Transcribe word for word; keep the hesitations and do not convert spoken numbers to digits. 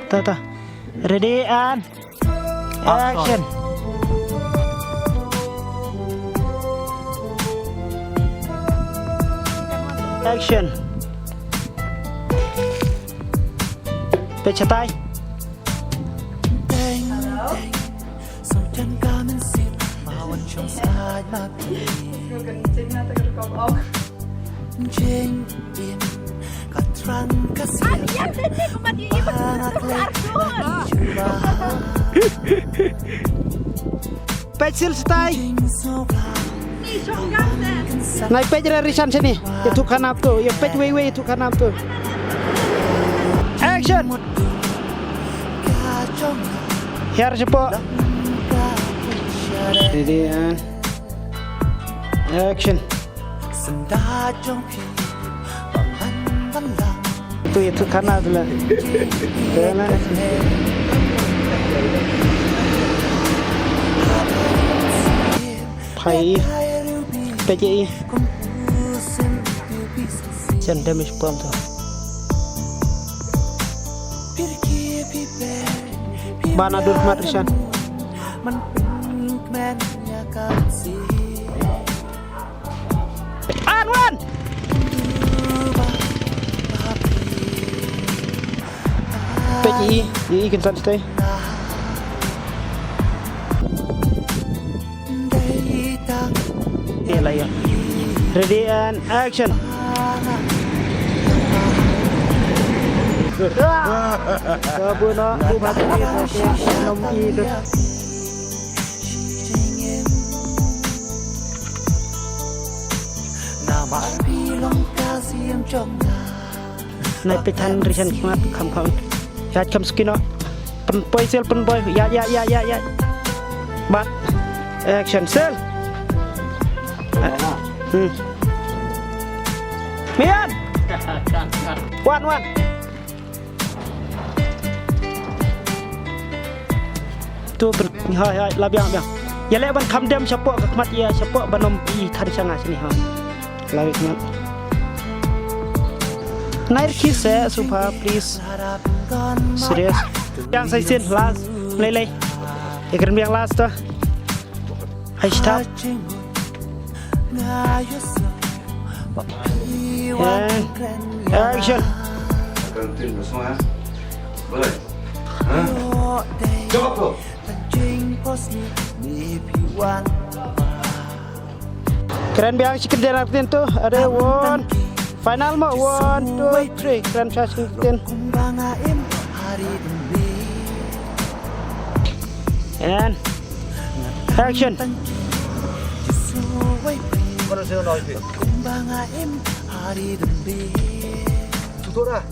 Ta, ta. Ready and action. Action. Peit shatai. Peit sil shatai. Nai peit re Rishan shane. Ïathuh khanap to. Ïa peit wei wei ïathuh khanap to. Action. Hiar shapoh. Ready and action. To ïathuh khanap to la. Phai. Peit ïa i. Shen damage pom to. Bana dur mat Rishan. An wan. Peit ïa i, ïa i kin san stay. Ready and action. Ka bu no, bu ba ki nom i de. Nai peit than Rishan khmat kham kham. Ïaid kham skino. Pynpoi sel pynpoi. Ïaid ïaid ïaid ïaid ïaid. Bat. Action sel. Hmm. Mian. Wan wan. Tu pyn, hai hai la biang biang. Ïa leh ban kham dem shapoh ka khmat ïa shapoh ban ym i than sha nga shini ha. La biang khmat. Nair ki se supa please. Serious. Biang sa shisien last. Lei lei. Ïa kren biang last to. Hashtag. And action. Kren biang shi kyntien ar kyntien to. Are one. Final mo, one, two, three. Kren sha shi kyntien. And action. Tutup dah.